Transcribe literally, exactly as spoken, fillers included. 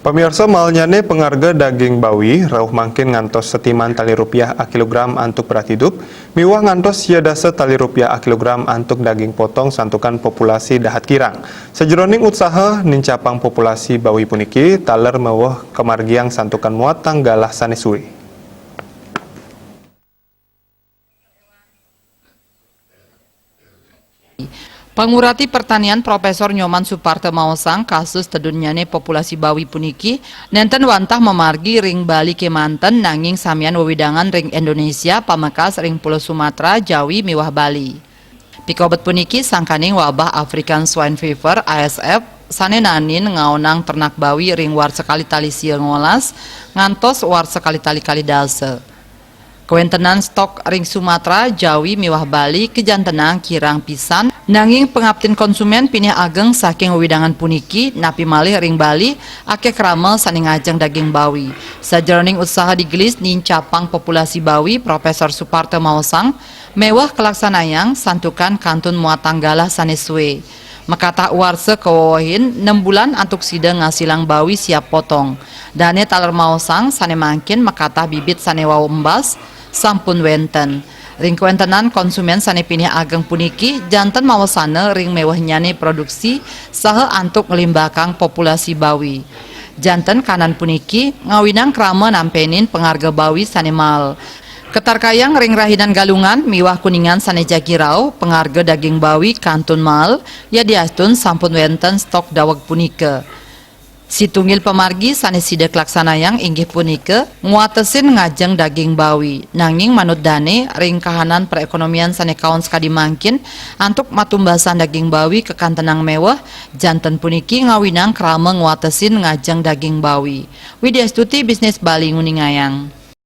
Pamiarsa, mahalnyane pangarga daging bawi rauh mangkin ngantos satiman tali rupiah akilogram antuk berat hidup, miwah ngantos sia dasa tali rupiah akilogram antuk daging potong santukan populasi dahat kirang. Sajeroning utsaha nincapang populasi bawi puniki, taler meweh kamargiang santukan muatang galah sane suwe. Pangurati Pertanian Profesor Nyoman Suparta maosang, kasus tedunnyane populasi bawi puniki nenten wantah mamargi ring Bali kemanten, nanging samian wewidangan ring Indonesia, pamekas ring Pulo Sumatera, Jawi miwah Bali. Pikobet puniki sangkaning wabah African Swine Fever, A S F, sane nanin ngaonang ternak bawi ring warsa kali tali sia ngolas ngantos warsa kali tali kali dasa. Kawentenan stok ring Sumatera, Jawi miwah Bali kajantenang kirang pisan, nanging pangaptin konsumen pinih ageng saking wewidangan puniki, napi malih ring Bali akeh krama sane ngajeng daging bawi. Sajeroning usaha digelis nincapang populasi bawi, Profesor Suparta maosang, meweh kalaksanayang santukan kantun muatang galah sane suwe. Makatah warsa kawewehin nem bulan antuk sida ngasilang bawi siap potong. Dane taler maosang sane mangkin makatah bibit sane wau embas sampun wenten. Ring kawentenan konsumen sane pinih ageng puniki janten mawasana ring mewehnyane produksi saha antuk nglimbakang populasi bawi. Janten kahanan puniki ngawinang krama nampenin pangarga bawi sane mael. Katarkayang ring rahinan Galungan miwah Kuningan sane jagi rauh, pangarga daging bawi kantun mael, yadiastun sampun wenten stok daweg punika. Situnggil pamargi sane sida kalaksanayang inggih punika ngwatesin ngajeng daging bawi. Nanging manut dane, ring kahanan perekonomian sane kaon sakadi mangkin, antuk matumbasan daging bawi kakantenang meweh, janten puniki ngawinang krama ngwatesin ngajeng daging bawi. Widya Stuti, Bisnis Bali, nguningayang.